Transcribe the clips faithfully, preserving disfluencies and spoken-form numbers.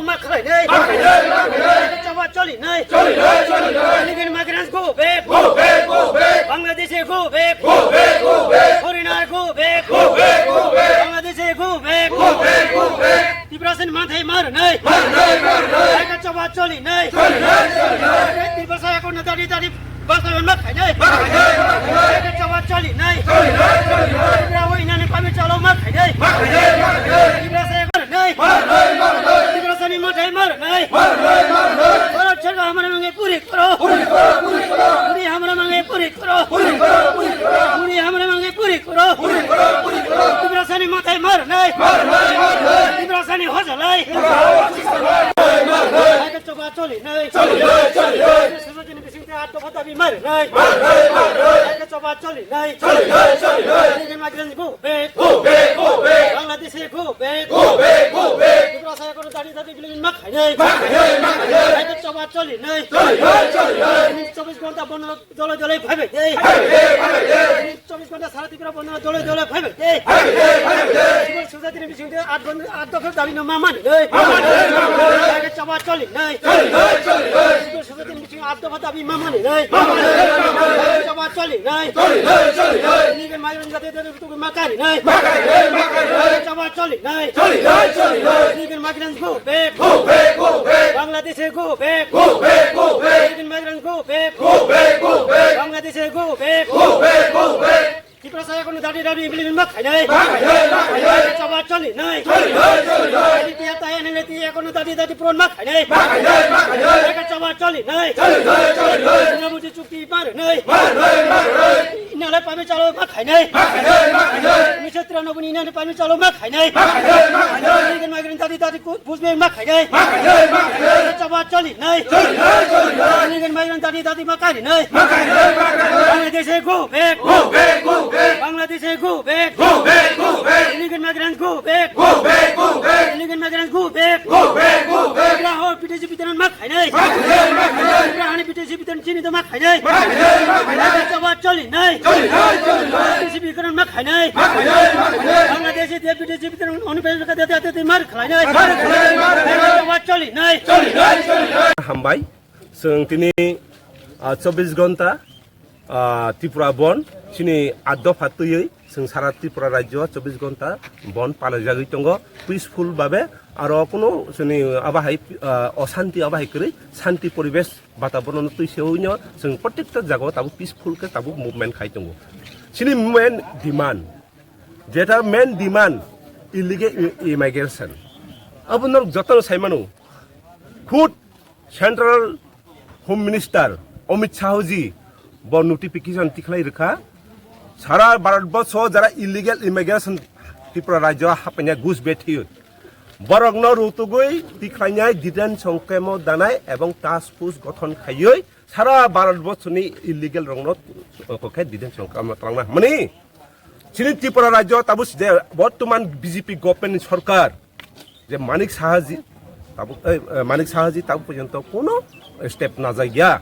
Ma khlai nai. Ma khlai nai, ma khlai nai. Choba choli nai. Choli nai, choli nai. Illegal migrants go back. Go back, go back. Bangladeshi go back. Go back, go back. Foreigner go back. Go back, go back. Bangladeshi go back. Go back, go back. Tiprasani manthai mar nai. Mar nai, mar nai. Choba choli nai. Choli nai, choli nai. Tiprasa ekon dadi dadi Basa ma khainai. Ma khainai, ma khainai. Choba choli nai. Choli nai, choli nai. Tibra o inani pami cholo ma khainai. Ma khainai, ma khainai. Tibra sa ma nai. Ma khainai, ma khainai. Tibra sani ma thai ma nai. Ma khainai, ma khainai. Oro chorga hamra mange puri koro. Puri koro, puri koro. Puri hamra mange puri koro. Puri koro, puri koro. Puri hamra mange puri koro. Puri koro, puri koro. Tibra sani ma thai ma nai. Ma khainai, ma khainai. Tibra sani hojalai. Tibra hojalai. Ma khainai. Choba choli nai. Choli nai, choli nai. Bisingte aat dopha dabi mar nai. Mar nai, mar nai. Choba choli nai. Choli nai, choli nai. Illegal migrants go back. Go back, go back. Bangladeshi go back. Go back, go back. Tiprasa ekon dadi dadi building ma khainai. Ma khainai, ma khainai. Choba choli nai. Choli nai, choli nai. Chobis ghonta bondo dole dole phaibai de. Phaibai de, phaibai de. Chobis ghonta sara Tripura bondo dole dole phaibai de. Phaibai de, phaibai de. Civil society ni bisingte aat ghonta, aat dopha dabi no ma mani nai. Ma mani nai, ma mani nai. Choba choli nai. Choli nai, choli nai. Civil society ni Aat dopha dabi ma mani nai. Ma mani nai, ma mani nai. Choba choli nai. Choli nai, choli nai. Illegal migrant jati jati tu ma kari nai. Ma kari nai, ma kari nai. Choba choli nai. Choli nai, choli nai. Illegal migrants go back. Go back, go back. Bangladesh go back. Go back, go back. Illegal migrants go back. Go back, go back. Bangladesh go back. Go back, go back. Tiprasa ekon dadi dadi implement ma khainai. Ma khainai, ma khainai. Choba choli nai. Choli nai, choli nai. Dadi tiya taya nene tiya ekon dadi dadi puron ma khainai. Ma khainai, ma khainai. Choba choli nai. Choli nai, choli nai. Pura buji chukti mar nai. Mar nai, mar nai. Inale pami chalo ma khainai. Ma khainai, ma khainai. Unisho tiranoboi ni inale pami chalo ma khainai. Ma khainai, ma khainai. Migrant, migrant dadi dadi ku Bujbe ma khainai. Ma khainai, ma khainai. Choba choli nai. Choli nai, choli nai. Migrant, migrant dadi dadi ma kari nai. Ma khainai, ma khainai. Bangladesh go back. Go back, go back. Bangladesh go back. Go back, go back. Illegal migrants go back. Go back, go back. Illegal migrants go back. Go back, go back. Lahore P T C bitanan ma khainai. Ma khainai, ma khainai. Lahore P T C bitanan chini to ma khainai. Ma khainai, ma khainai. Choba choli nai. Choli nai, choli nai. P T C bitanan ma khainai. Ma khainai, ma khainai. Bangladesh de P T C bitanan oni pe ka de de de mar khainai. Ma khainai, ma khainai. Choba choli nai. Choli nai, choli nai. Hambai. Chwng tini, ah, chobbish ghonta, ah, Tripura bon, chini aat dopha twiwi, chwng sara Tripura rajyo chobbish ghonta bon palaijagwi tongo, peaceful babe, aro kuno chini abahai, ah, osanti abahai kwrwi, santi poribesh bataboron twi sewino, chwng protekta jagao tabuk peaceful khe tabuk movement khai tongo. Chini main demand, jeta main demand, illegal i-, immigration. Abo norok jotono saimano, khud Central Home Minister Amit Shah ji bo notification tikhlai rwkha. Sara Bharat borso jara illegal immigration Tripura rajyo hapaina gus bethiyo. Borokno rutugwi tikhlainai detention camp o danai ebong task force gothon khaiwi sara Bharat borsoni illegal rokno kokhe detention camp o twlangna hwnmani. Chini Tripura rajyo tabuk je bortoman B J P government ni sorkar, je Manik Saha ji, tabuk, eh, eh, Manik Saha ji tabuk porjonto kono step najak ya.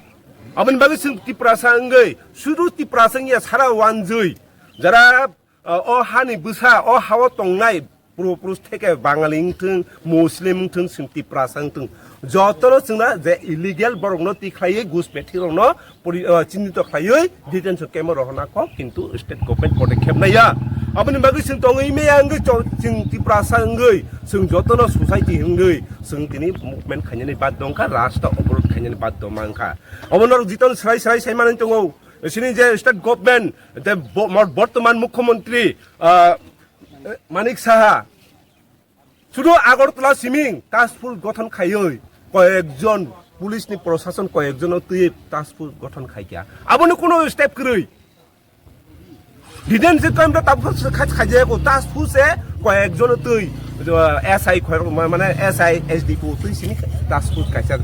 Aboni bagwi chwng Tiprasa wngwi, sudu Tiprasa wngya sara wanjwi, jara, eh, o hani bwsa, o hao tongnai, puro purus theke Bangali wngthwng, Muslim wngthwng, chwng Tiprasa wngthwng, jotono chwngna je illegal borokno tikhlaiwi gus pethi rokno pori-, ah, chinito khlaiwi detention camp o rohorna kok, kintu state government podekkhep naiya. Aboni bagwi chwng tongwi maya wngwi cho-, chwng Tiprasa wngwi, chwng jotono society wngwi, chwng tini movement khainani baddo wngkha, rasta oborot khainani baddo ma wngkha. Obo norok jiton srai srai sai manwi tongo. Chini je state government, je bo-, mor-, bortoman mukhyamantri, ah, Manik Saha, sudu Agartala siming task force gothon khaiwi koyekjon police ni prosason koyekjono twiwi task force gothon khaikha. Aboni kuno step kwrwi. Detention camp ta tabuk kha-, khaijaya ko task force e koyekjono twi, uh, S I khoi-, ma-, mane S I, S D P O twi sini task force kaisa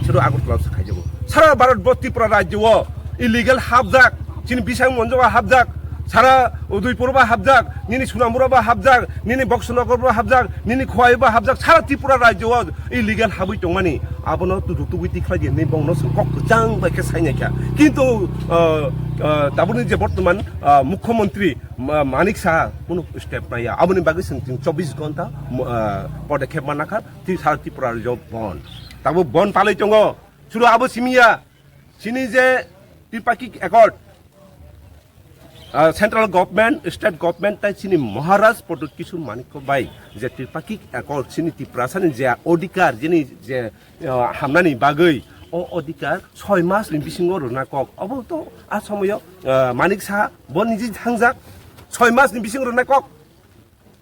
sudu Agartala se khaijago. Sara Bharat bo Tripura rajyo o illegal hapjak, chini bisang monjogo hapjak, sara Udaipur bo hapjak, nini Sonamura bo hapjak, nini Boxonagar bo hapjak, nini Khowai bo hapjak, sara Tripura rajyo o illegal habwi tongmani, abono tudu tugwi tikhlai di hinwi bongno chwng kok kwchang bai khe sainai kha. Kintu, ah, ah, tabukni je bortoman, ah, mukhyamantri, Ma-, Manik Saha kunu step naya. Aboni bagwi chwng, chwng chobbish ghonta, mo-, ah, podekep manakha, Tri-, sara Tripura rajyo bon. Tabo bon palwi tongo. Chwro abo simiya. Chini je Tripartite Accord, ah, central government, state government tai chini Maharaj Pradyut Kishore Manikya bai je Tripartite Accord chini Tiprasani je odhikar, jini je, ah, hamnani bagwi o odhikar soi mas ni bisingo rwna kok. Obo to a somoyo, ah, Manik Saha bo niji thangjak, soi mas ni bisingo rwna kok.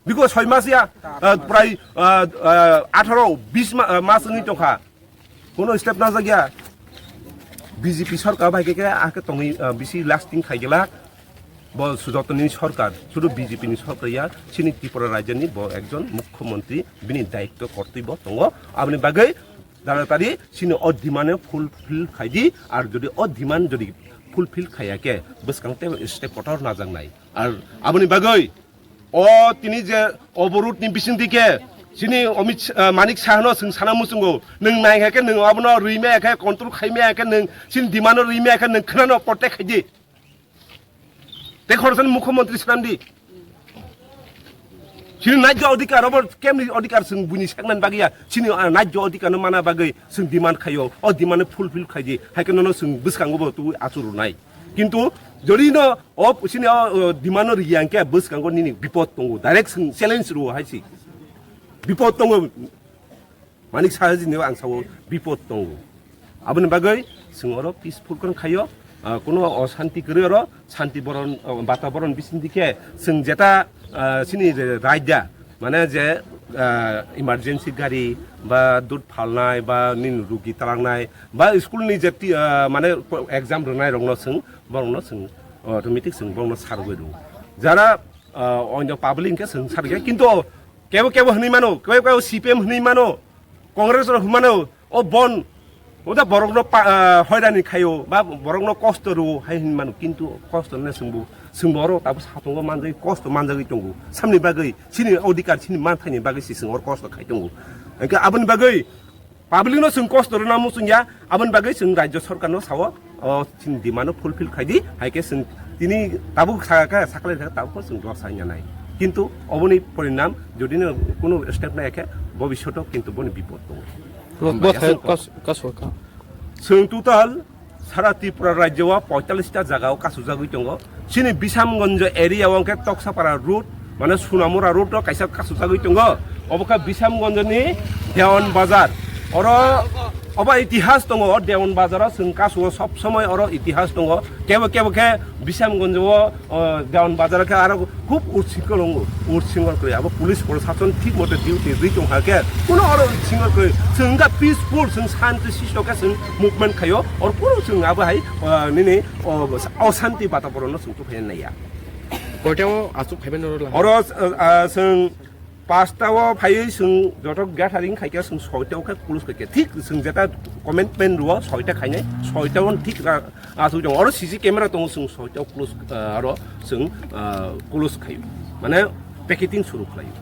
Biko soi mas ya, ah, prai, ah, ah, atharo, bis ma-, ah, mas wngwi tongkha. Kono step najak ya. B J P sarkar bai khe, khe, ah, khe tongwi, ah, bisi lasting khai gela. Bo sujotoni sarkar, sudu B J P ni sarkar ya, chini Tripura rajyani bo ekjon mukhyamantri, bini daitto kortoi bo tongo. Aboni bagwi dara tari chini o demand fulfill khai di, ar jodi o demand jodi fulfill khaiya khe, bwskang tei step kotor najaknai. Ar aboni bagwi o tini je oborot ni bising dike chini Amit, ah, Manik Sahano chwng sana muchungo, nwng nai khe nwng abono rwi maya khe, control khai maya khe, nwng chini demand no rwi maya khe, nwng khwnano protect khai di. Te khoroksa ni mukhyamantri swnam di. Chini najjo odhikar, obo kemni odhikar chwng buini seknani bagwi ya. Chini, ah, najjo odhikar no mana bagwi chwng demand khaio. O demand no fulfill khai di. Hai khe nono chwng bwskango bo twi achuk rwnai. Kintu jodi no o chini o, o demand no riyang khe bwskango nini bipod tongo. Direct chwng challenge rwo hai si. Bipod tongo. Manik Saha jini ang sao bipod tongo. Aboni bagwi chwng oro peaceful khe khaio, ah, kuno osanti kwrwi oro santi boron, ah, bataboron bising dikhe chwng jeta, ah, chini je raida, mane je, ah, emergency gari ba dud phalnai ba nini rugi talangnai ba school ni je ti-, ah, mane exam rwnai rokno chwng borokno chwng automatic chwng borokno sarwi rw. Jara, ah, onyo public hwnkhe chwng sarwi khe kintu kebo kebo hwnwi mano, kebo kebo C P M hwnwi mano, Congress rok hwnwi mano, o bon, o da borokno pa-, ah, hoirani khaio, ba borokno kosto rwo hai hwnwi mano, kintu kosto hwnna chwngbo, chwngbo oro tabuk satungo manjagwi, kosto manjagwi tongo. Samni bagwi, chini odhikar, chini manthaini bagwi se chwng oro kosto khai tongo. Hwnkhe aboni bagwi public no chwng kosto rwna muchung ya, aboni bagwi chwng rajya sarkar no sao, o chini demand no fulfill khai di, hai khe chwng tini tabuk sakha khe, sakhlai khe tabuk chwng rw sai nai. Kintu oboni porinam jodi no kunu step nai khe, bobishoto kintu boni bipod tongo. Bo-, bo Hambai, thai aswk. Kas-, kaso ka. Chwng total sara Tripura rajyo o poitallis ta jaga o kasujagwi tongo. Chini Bisamganj area o hwnkhe Toksapara road, mane Sunamura road o kaisa kasujagwi tongo. Obo khe Bisamganj ni Dewan Bazar. Oro obo itihas tongo, o Dewan Bazar o chwng kasuo sob somoi oro itihas tongo. Kebo kebo khe Bisamganj o, o, Dewan Bazar khe aro khub utsingkol wngo, utsingkol kwrwi. Abo police prosason thik mote duty rwi tong kha khe, kuno oro utsingkol kwrwi. Chwng wngkha peaceful, chwng shanti sisto khe chwng movement khaio, oro kuno chwng abo hai, ah, nini, oh, osanti bataboron no chwng tuphai nai ya. Koita o aswk phaibai noro la? Oro, ah, ah, chwng pasta o phaiwi chwng joto gathering khai khe chwng soita o khe close khai khe. Thik chwng jeta commitment rwo soita khainai, soita o thik ra-, aswk tongo. Oro C C camera tongo, chwng soita o close, ah, oro chwng, ah, close khaio. Mane packeting suru khlaio.